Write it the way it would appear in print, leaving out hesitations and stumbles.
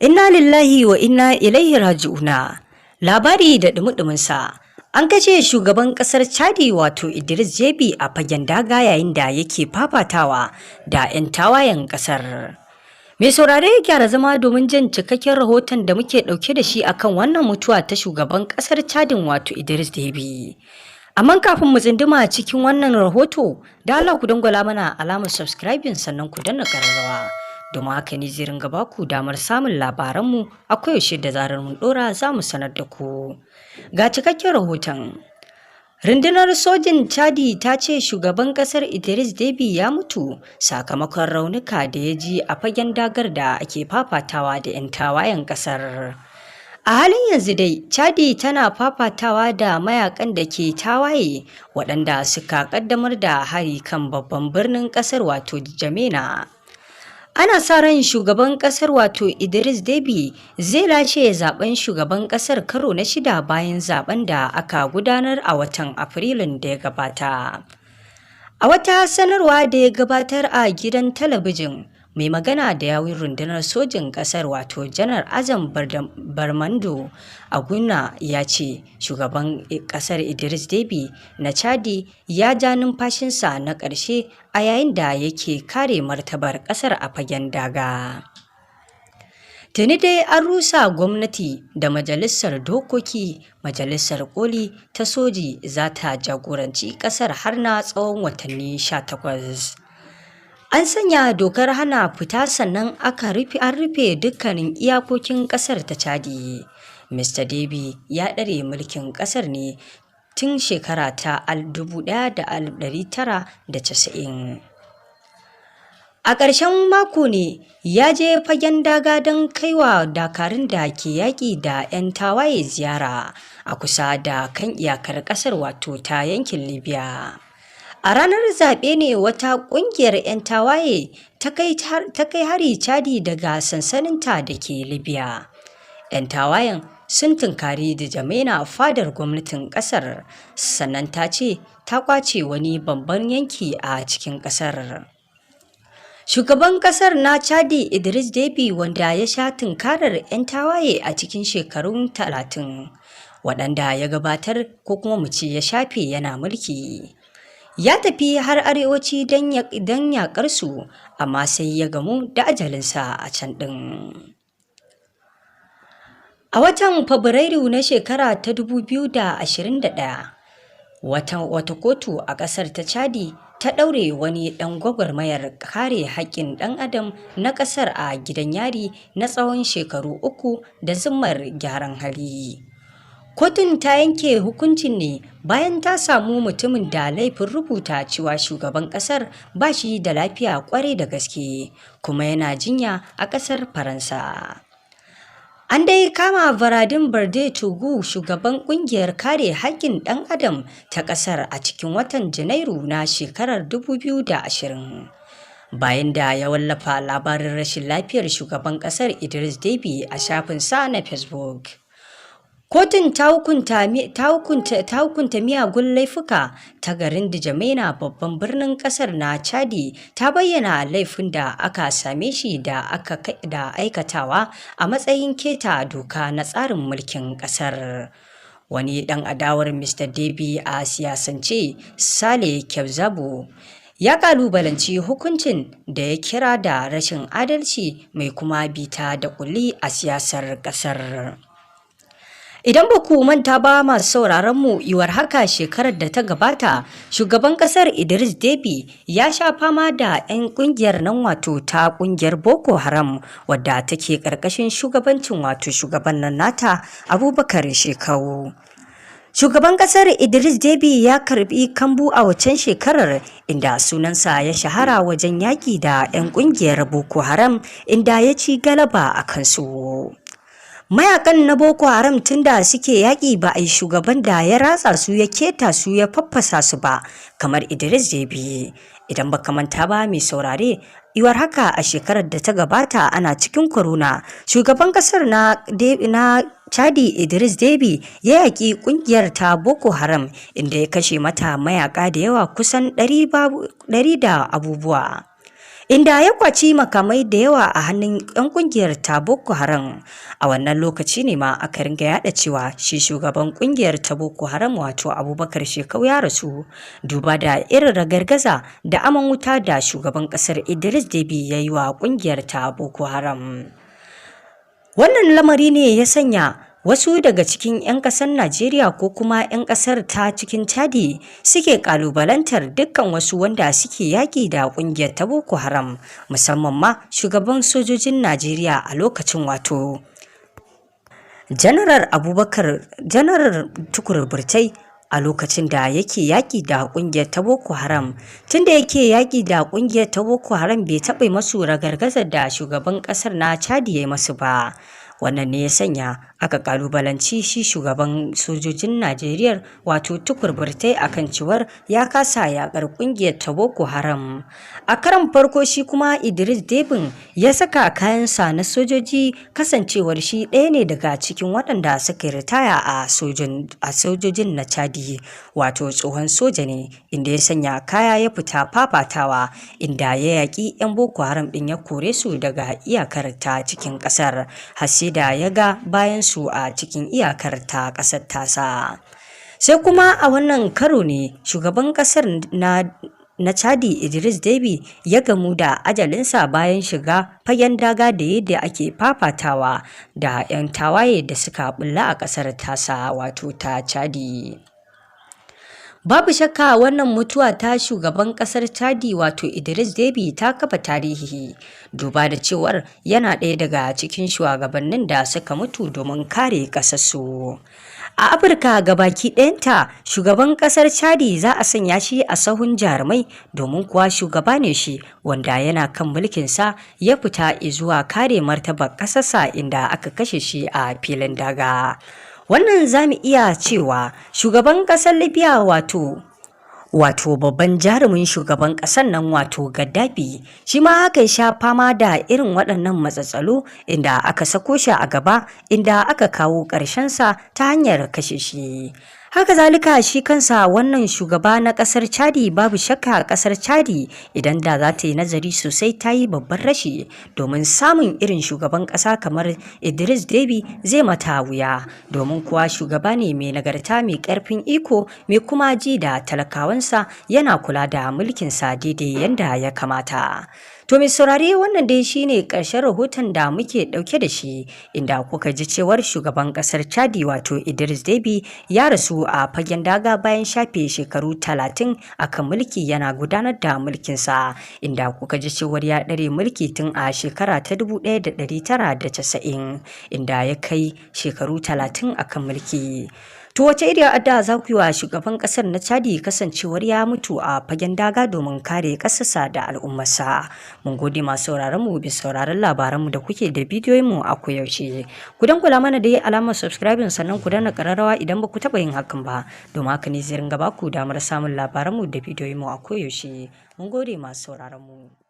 Inna lillahi wa inna ilaihi raji'una. Labari da dumi sa. An kashe shugaban kasar Chadi wato Idris Deby a fagen daga yayin da yake fafatawa da 'yan tawayen kasar. Mai saurare, gyara zama domin jin cikakken rahoton da muke dauke da shi akan wannan mutuwa ta shugaban kasar Chadin wato Idris Deby. Amma kafin mu tsinduma cikin wannan rahoto, da Allah ku dangwala mana alamar subscribing, sannan ku danna kararrawa. Domin haka ne zai ringa baku damar samun labaranmu a koyaushe. Da zarar mun dora, za mu sanar da ku. Ga cikakken rahoton. Rundunar sojin Chadi ta ce shugaban kasar Idris Deby ya mutu sakamakon raunuka da ya ji a fagen dagar da ake fafatawa da 'yan tawayen kasar. A halin yanzu dai, Chadi tana fafatawa da mayakan da ke tawaye waɗanda suka ƙaddamar da hari kan babban birnin ƙasar wato N'Djamena. Ana sa ran shugaban kasar wato Idris Deby zai lashe zaben shugaban kasar karo na shida bayan zaben da aka gudanar a watan Afrilun da ya gabata. A wata sanarwa da ya gabatar a gidan talabijin, mai magana da yawun rundunar sojin kasar wato Janar Azam Barmando Aguna ya ce shugaban kasar Idris Deby na Chadi ya ja numfashinsa na ƙarshe a yayin da yake kare martabar kasar a fagen daga. Tuni dai an rusa gwamnati da majalisar dokoki. Majalisar koli ta soji za ta jagoranci kasar har na tsawon watanni 18. An sanya dokar hana fita, sannan aka rufe an rufe dukkanin iyakokin kasar ta Chadi. Mr. Deby ya ɗare mulkin kasar ne tun shekara ta 1990. A ƙarshen mako ne ya je fagen daga don kaiwa dakarun da ke yaƙi da 'yan tawaye ziyara a kusa da kan iyakar ƙasar wato ta yankin Libya. A ranar zaɓe ne wata ƙungiyar 'yan tawaye ta kai hari Chadi daga sansaninta da ke Libya. 'Yan tawayen sun tunkari N'Djamena, fadar gwamnatin ƙasar, sannan ta ce ta ƙwace wani babban yanki a cikin ƙasar. Shugaban kasar na Chadi Idris Deby, wanda ya sha tunkarar 'yan tawaye a cikin shekarun 30 waɗanda ya gabatar, ko kuma mu ce ya shafe yana mulki, ya tafi har arewaci don yaƙar su, amma sai ya gamu da ajalinsa a can ɗin. A watan Fabrairu na shekara ta 2021, wata kotu a ƙasar ta Chadi ta ɗaure wani ɗan gwagwarmayar kare haƙƙin ɗan adam na ƙasar a gidan yari na tsawon shekaru 3 da zummar gyaran hali. Kotun ta yanke hukuncin ne bayan ta samu mutumin da laifin rubuta cewa shugaban ƙasar ba shi da lafiya ƙwarai da gaske kuma yana jinya a ƙasar Faransa. An dai kama Varadin Barde Togo, shugaban kungiyar kare haƙƙin ɗan adam ta ƙasar, a cikin watan Janairu na shekarar 2020, bayan da ya wallafa labarin rashin lafiyar shugaban ƙasar Idris Deby a shafin sa na Facebook. Kotun ta hukunta miyagun laifuka ta garin N'Djamena, babban birnin kasar na Chadi, ta bayyana laifin da aka same shi da aikatawa a matsayin keta doka na tsarin mulkin kasar. Wani dan adawar Mr. Deby a siyasance, Sale Kebzabo, ya kalubalanci hukuncin da ya kira da rashin adalci mai kuma bita da kulli a siyasar kasar. Idan ba ku manta ba, masu sauraron mu, iwar haka shekarar da ta gabata shugaban kasar Idris Deby ya sha fama da 'yan kungiyar nan wato ta kungiyar Boko Haram, wadda take karkashin shugabancin wato shugaban nan nata Abubakar Shekau. Shugaban kasar Idris Deby ya karbi kambu a waccan shekarar, inda sunansa ya shahara wajen yaƙi da 'yan kungiyar Boko Haram, inda ya ci galaba a kansu. Mayakan na Boko Haram, tunda suke yaƙi ba a yi shugaban da ya ratsa su, ya keta su, ya faffasa su ba kamar Idris Deby. Idan baka manta ba, mai saurare, iwar haka a shekarar da ta gabata ana cikin corona, shugaban kasar na Chadi Idris Deby ya yaƙi ƙungiyar ta Boko Haram, inda ya kashe mata mayaka da yawa, kusan 100 da abubuwa. Inda ya kwaci makamai da yawa a hannun 'yan kungiyar ta Boko Haram. A wannan lokaci ne ma aka ringa yada cewa shi shugaban kungiyar ta Boko Haram wato Abubakar Shekau ya rasu, duba da irin ragargaza da aman wuta da shugaban kasar Idris Deby ya yi wa kungiyar ta Boko Haram. Wannan lamari ne ya sanya wasu daga cikin 'yan ƙasar Najeriya ko kuma 'yan ƙasar ta cikin Chadi suke ƙalubalantar dukkan wasu wanda suke yaƙi da ƙungiyar ta Boko Haram, musamman ma shugaban sojojin Najeriya a lokacin, wato Janaral Abubakar, Janaral Tukur Buratai, a lokacin da yake yaƙi da ƙungiyar ta Boko Haram. Tunda yake yaƙi da ƙungiyar ta Boko Haram, bai taɓa masu ragargazar da shugaban ƙasar na Chadi ya yi masu ba. Wannan ne ya sanya aka kalubalanci shi shugaban sojojin Najeriya wato Tukur Buratai akan cewar ya kasa yakar kungiyar ta Boko Haram. A karan farko shi kuma Idris Debin ya saka kayansa na sojoji, kasancewar shi ɗaya ne daga cikin waɗanda suka ritaya a sojojin na Chadi, wato tsohon soja ne, inda ya sanya kaya ya fita fafatawa, inda ya yaƙi 'yan Boko Haram ɗin, ya kore su daga iyakar ta cikin ƙasar har sai da ya ga bayan su a cikin iyakar ta ƙasar tasa. Sai kuma a wannan karo ne shugaban ƙasar na Chadi Idris Deby ya gamu da ajalinsa bayan shiga fagen daga da yadda ake fafatawa da 'yan tawaye da suka bulla a ƙasar tasa, wato ta Chadi. Babu shakka wannan mutuwa ta shugaban kasar Chadi wato Idris Deby ta kafa tarihi, duba da cewar yana ɗaya daga cikin shugabannin da suka mutu domin kare ƙasarsu. A Afirka gabaki ɗayanta, shugaban ƙasar Chadi za a sanya shi a sahun jarumai, domin kuwa shugaba ne shi wanda yana kan mulkinsa ya fita zuwa kare martabar ƙasarsa, inda aka kashe shi a filin daga. Wannan za mu iya cewa shugaban ƙasar Libya, wato babban jarumin shugaban ƙasar nan, wato Gaddafi, shi ma haka ya sha fama da irin waɗannan matsatsalu, inda aka sako shi a gaba, inda aka kawo ƙarshensa ta hanyar kashe shi. Haka zalika shi kansa wannan shugaba na ƙasar Chadi, babu shakka ƙasar Chadi idan da za ta yi nazari sosai ta yi babban rashi, domin samun irin shugaban ƙasa kamar Idris Deby zai mata wuya, domin kuwa shugaba ne mai nagarta, mai ƙarfin iko, mai kuma ji da talakawansa, yana kula da mulkinsa daidai yanda ya kamata. To mai saurare, wannan dai shine ƙarshen rahoton da muke ɗauke da shi, inda kuka ji cewar shugaban ƙasar Chadi wato Idris Deby ya rasu a fagen daga bayan shafe shekaru 30 akan mulki yana gudanar da mulkinsa, inda kuka ji cewar ya ɗare mulki tun a shekara ta 1990, inda ya kai shekaru 30 akan mulki. To wace iriyar addu'a za ku yi wa shugaban kasar na Chadi, kasancewar ya mutu a fagen daga domin kare ƙasarsa da al'ummarsa? Mun gode masu sauraron mu, bi sauraron labaran mu da kuke da bidiyoyin mu a koyaushe. Ku dangwala mana da alamar subscribing, sannan ku danna ƙararrawa idan ba ku taɓa yin hakan ba, domin haka ne zai ringa ba ku damar samun labaran mu da bidiyoyin mu a koyaushe. Mun gode masu sauraron mu.